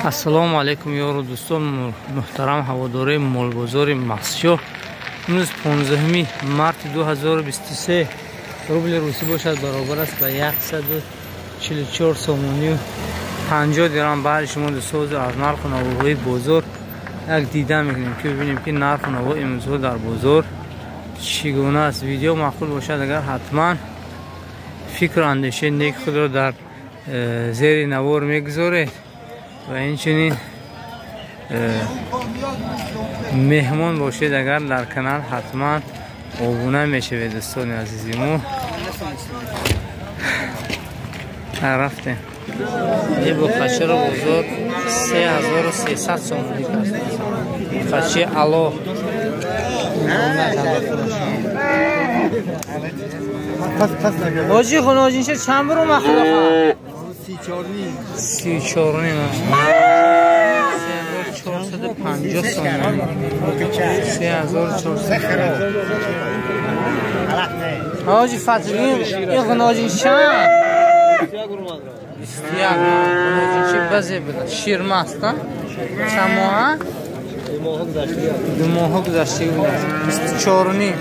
Ассалому алайкум ёру дӯстон муҳтарам ҳаводорои молбозори Мастчоҳ. Имрӯз 15 марти 2023 рубли русӣ бошад баробар аст ба 144 сомонию 50 дирам. Баъди шумо дӯстон аз нарху навоҳои бозор як дида мекунем ки бибинем ки нарху наво имрӯзҳо дар бозор чӣ гуна аст. Видео маъқул бошад агар ҳатман фикру андешаи нек худро дар зери навор мегузоред ва инчунин меҳмон бошед агар дар канал ҳатман обуна мешавед. Дӯстони азизи мо рафтем. Бухачиро бозор 3300 сомонӣ кард. Бухачи ало ҳоҷи хуноҷинша чанд буру махлоқа? 34.5 3450 сомонӣ. 3400. ҳоҷи Фатҳиддин ин хуноҷин чанд? 21. Хуноҷинчи базе буда. Ширмаст, чанд моҳа? 2 моҳа гузаштагӣ буда. 24.5.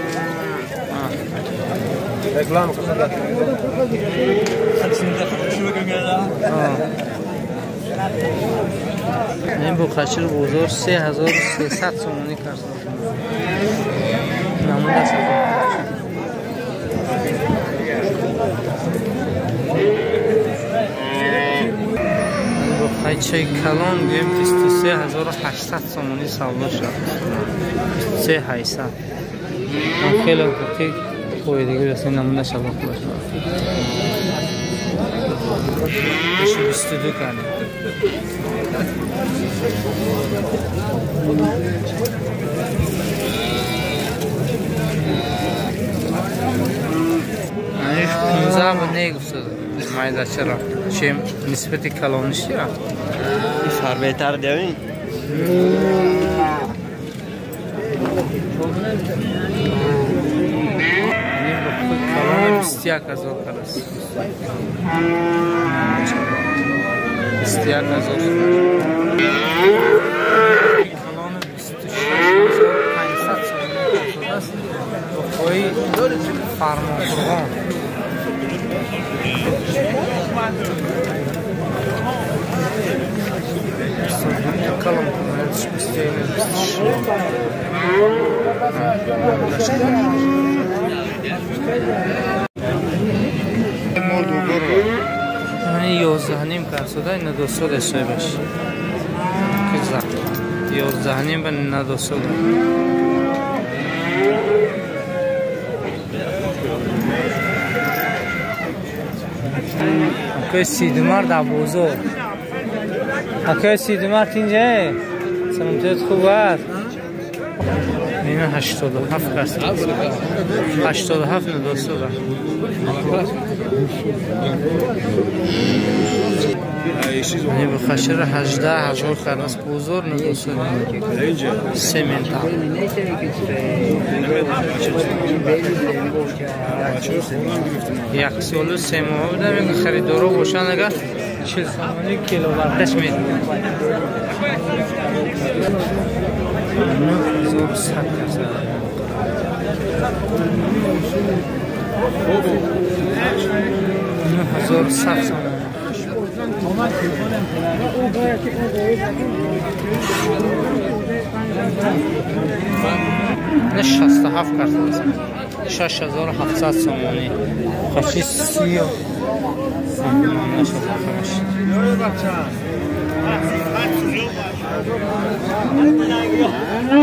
Ин бухачиро бозор 3300 сомонӣ кард. Намуда бухачаи калон гӯем 23800 сомонӣ савдо шуд. 23800. Хеле ҳуқуқи қоидагӣ аст. Намуда савдо шуд. 22 кардем. Иш 15 бу негуфтад майдачаро. Чем нисбати калониши рафт. Фарбетар девин. Калон 21000 карас. 21000. Калон 26500 сомонӣ аст. Бухои Фармонқурғон. Калон 11.5 карсода надосод соҳибаш. 11.5 ба надосод. Акои Сидумар дар бозор. Акои Сидумар тинҷа? Саломатият хуб аст? Ина 87 карсода. 87 надосод. Бухашира 18000 карас бозор надосод. Семента. Як солу 3 моҳ буда мега харидоро бошанд агар 40 сомонӣ кило бардашт медиҳанд. 9100 карс. 9100 сомонӣ. Не 67 карс. 6700 сомонӣ. Хаши сиё.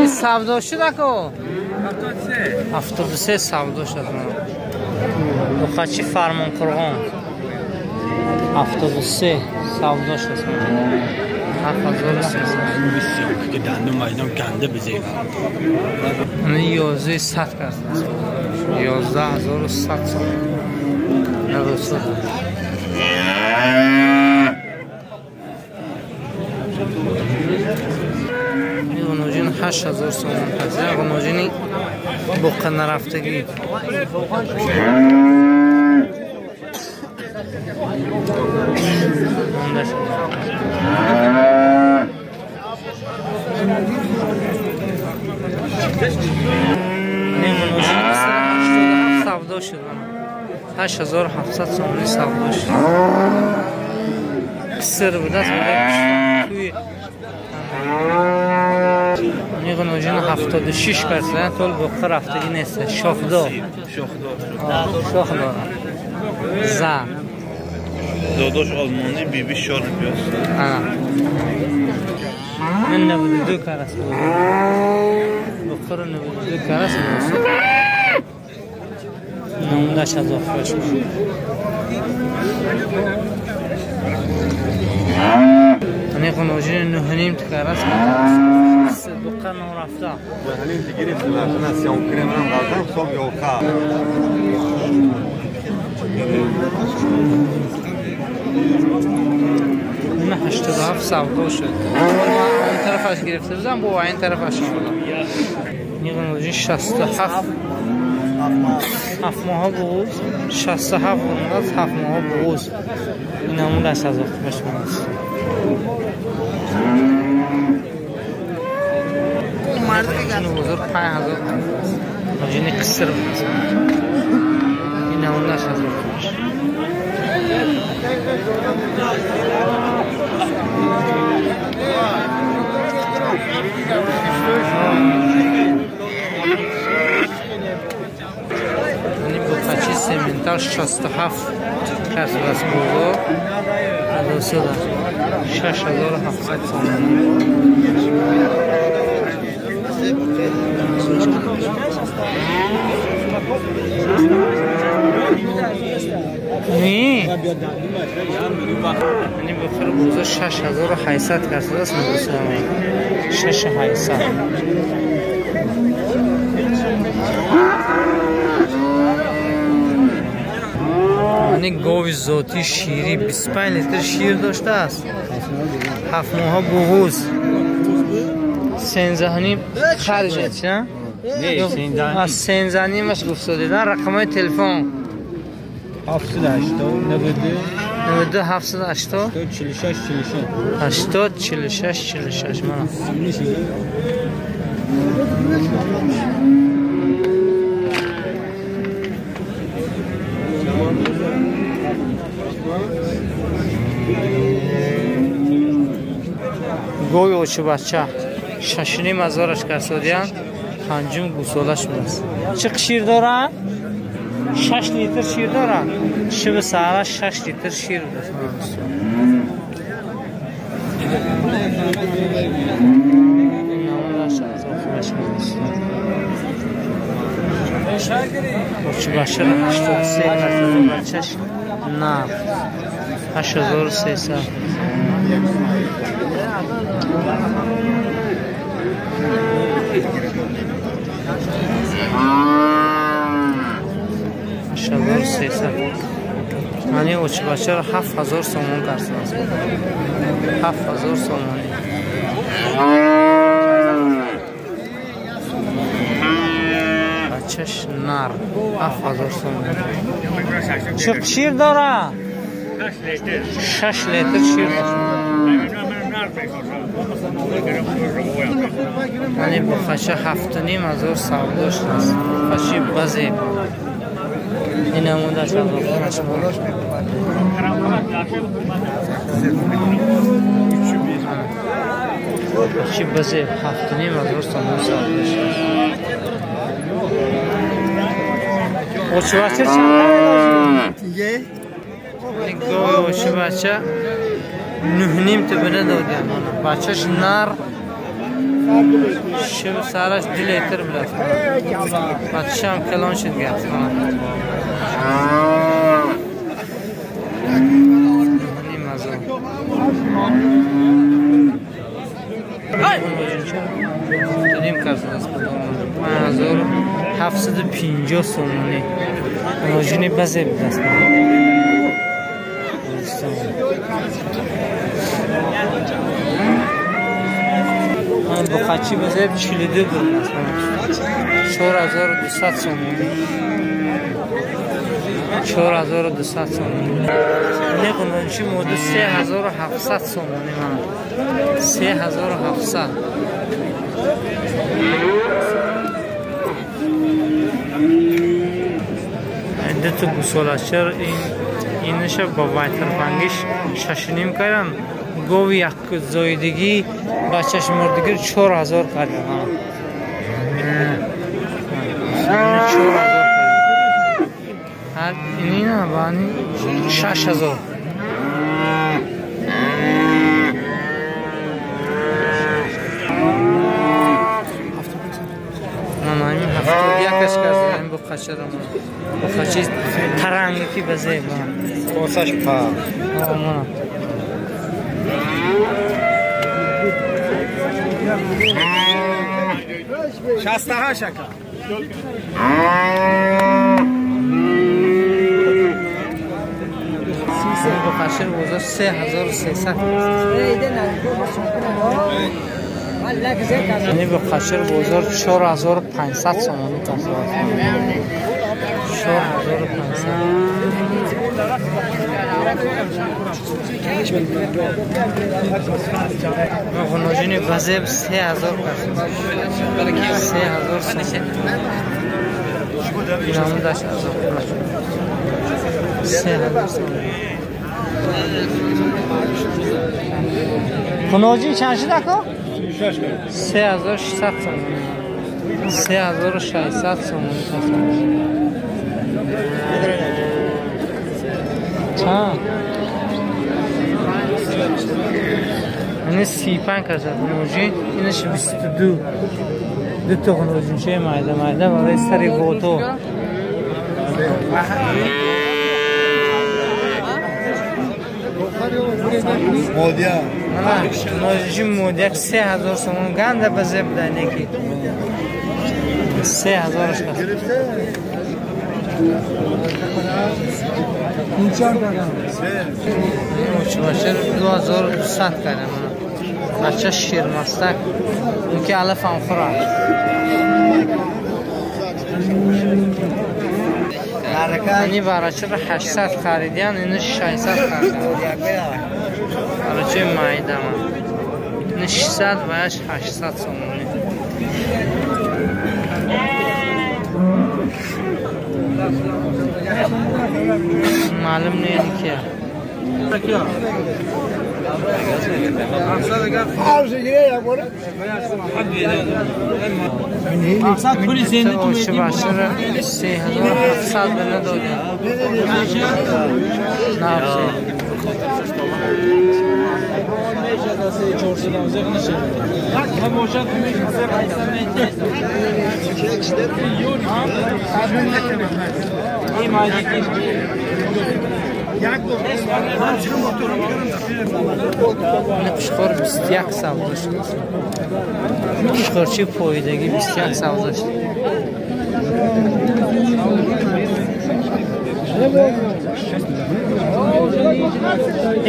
Ин савдо шуд ако? 73 савдо шуд. Бухачи Фармонқурғон. 73 савдо шуд. 7300. 1100 кард. 11100 сомонӣ. Надосад. Ғуноҷин 8000 сомон кард. Ғуноҷини буққа нарафтагӣ. شد. 8700 سومونی سودا شد. قصر بود است توی نیغ 76 کرسلن طول بخور رفتگی نیست. شاخدار شاخ داره زن داداش آلمانی بیبی شار بیاست. من 92 کرس بود. بخور 92 کرس بود. نمودش از آخرش بود. نیغ 9.5 کرس بود. دقیقا نورفته. نیم تگیریم نه سیام کریم هم غلطم صبح یوکا. نه 87 سودا شد. اون طرفش گرفته بودم با این طرفش آوردم. نیغ 67 هفت ماه بغوز 67 بود. 7 ماه بغوز. این همون دست از آخرش است. بزرگ 5000 ماجینی قصر بود. این همون دست از آخرش. یعنی بخچی سمنتال 67 کس بس بود. 6700 سومانی. نی یعنی بخیر بوزا 6800 کس است. 6800. یعنی گاو ذاتی شیری 25 لیتر شیر داشته است. 7 ماه بغوز. 13.5 خرج است نه؟ از 13.5 گفت دادن. رقم تلفن 780 92 780 46 46 80 46 46. من گوی اوچه بچه 6.5 هزارش کسادیان. پنجم گوساله شده است. چه شیر داره؟ 6 لیتر شیر داره. شب سهره 6 لیتر شیر داره. بچه 83 بچهش نه 8300. یعنی اوچ بچه را 7000 سومون کرده است. 7000 سومونی. بچهش نر 7000 سومونی. چه شیر داره؟ 6 لیتر شیر داره. یعنی بخچه 7.5 هزار سودا شده است. بخچه بزه. این همون داشت از آخرش بود. چی بزه 7.5 هزار سومون سودا شده است. اوچه بچه چند؟ گوی اوچه بچه 9.5 تا بده دادیم. بچهش نر شب سرش 2 لیتر بلد. بچه هم کلان شد گفت. 9.5 هزار. 7.5 کرد است. 5750 سومونی. نوجینی بزه بدست. بخچی بزه 42 بود. 4200 سومونی. 4200 سومونی. نه قنچی مود 3700 سومونی. من 3700. Ду то гусолачар инаша ба вайтарфангиш 6.5 кардан. Гови як зоидагӣ бачаш мурдагир 4000 кардан. 4000 кардан. Ҳар инина бани 6000. Якаш кардем бо қачарам. Бо қачи таранги ки базе ба. Косаш па. Мана. 68 ака. Бо қачар бозор 3300. Яъне бо қашир бозор 4500 сомонӣ касб. 4500. Ғуноҷини базеб 3000 касб. 3000 сомонӣ. Инамудаш азоб. 3000 сомонӣ. Ғуноҷин чанд шуд ако? 3600 сомонӣ. 3600 сомонӣ касб. Чанд? Ини 35 касб ғуноҷин, инаш 22. Ду то ғуноҷинчаи майда майда барои сари бото. Модия. Ғуноҷин модия 3000 сомон ганда ба зеб да неки. 3000 касб. Очибачар 2200 кардем. Бача ширмастак. Унки алафам хӯрад. Ини барачаро 800 харидиян, ини 600 харидиян. Барачаи майдама. Ини 600 ва 800 сомонӣ. Маълум не кия. Очибачара 3700 бина додем. Набзе. Пушхор 21 савдо шуд. Пушхорчи поидагӣ 21 савдо шуд.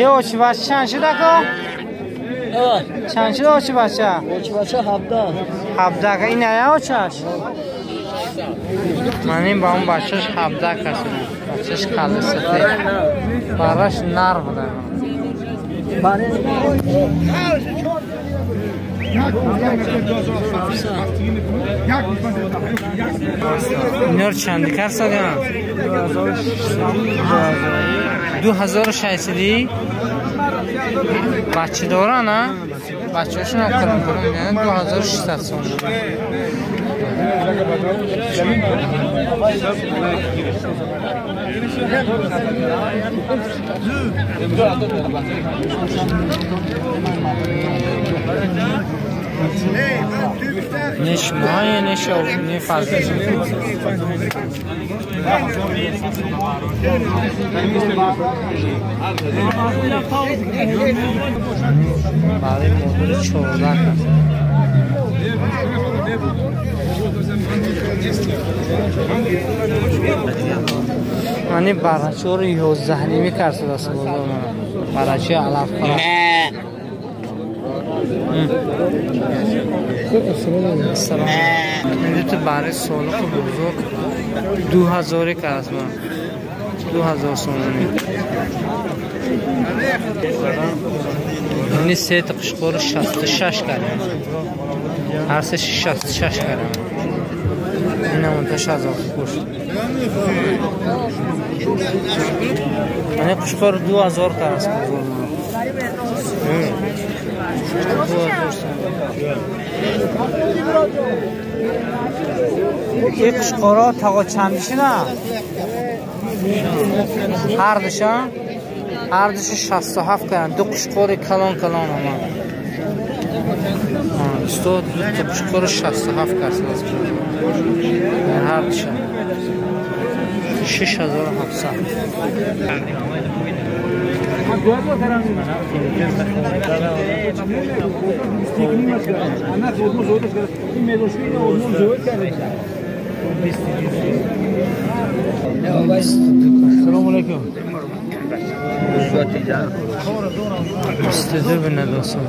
Е очибача чанд шуд ако? Чанд шуд очибача? Очибача 17. 17 ин ая очаш? Ман ин ба он бачаш 17 кас. Бачаш калла сафед. Бараш нар буда. Инор чанди кар садиам? 2600. Бача доран, а? Бачаҳошон калон калон 2600 сомон. Не шумоя, не шов, не фарзанд. Барои модари 14 кас. Мани барачаро 11.5 карсадааст бозор мана. Барачаи алафхӯра. Салом. Ин барои солиқу бозор 2000 карас ман. 2000 сомонӣ. Ини се та қушқори 66 кардем. Ҳар се 66 кардем. این هم 8000 خوش. یعنی قشقار 2000 تا است. این قشقارا تا چند میشه نه؟ هر دوشان هر دوش 67 کردن. دو قشقار کلان کلان آمد. استاد دو تا قشقار 67 کرد. هر دوشان 6700. سلام علیکم. 22 بینه دوستان.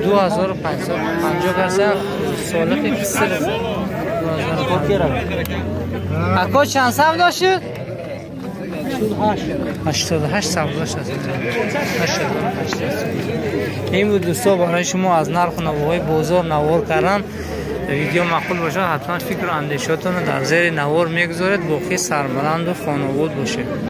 دو هزار و پنجاه کسه سالخ کسر اکا چند سو داشتید؟ 88 سو داشت. 88. این بود دوستا برای شما از نرخ و نواهای بازار نوار کردن. ویدیو معقول باشه حتما فکر و اندیشاتون رو در زیر نوار میگذارید. باقی سربلند و خانواد باشه.